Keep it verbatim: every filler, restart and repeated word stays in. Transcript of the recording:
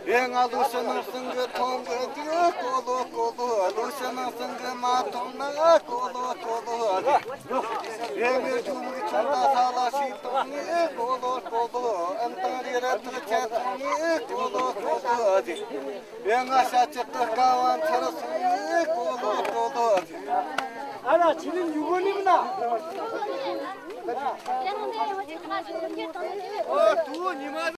རེ་ང་ལུ་ཕྱི་ནང་གསང་གི་མཐོང་གི་འདུག་ཀོ་ལོ་ཀོ་ལོ། ལུ་ཕྱི་ནང་གསང་གི་མ་མཐོང་ན་ཀོ་ལོ་ཀོ་ལོ། རེ་ངའི་ཆུང་གི་ཆུང་ད་ས་ལ་ཞིག་བཏང་ནི་ཀོ་ལོ་ཀོ་ལོ། ཨན་དང་རི་ར་ཐག་ཆད་སོང་ནི་ཀོ་ལོ་ཀོ་ལོ། རེ་ང་ཤ་ཆེ་ཏི་ཀ་བ་འཚེར་སོང་ནི་ཀོ་ལོ་ཀོ་ལོ། ཨ་ར་ཆི་ནི་ཉུ་གོ་ནི་མ་ན། ཨོ་དུ་ཉི་མ།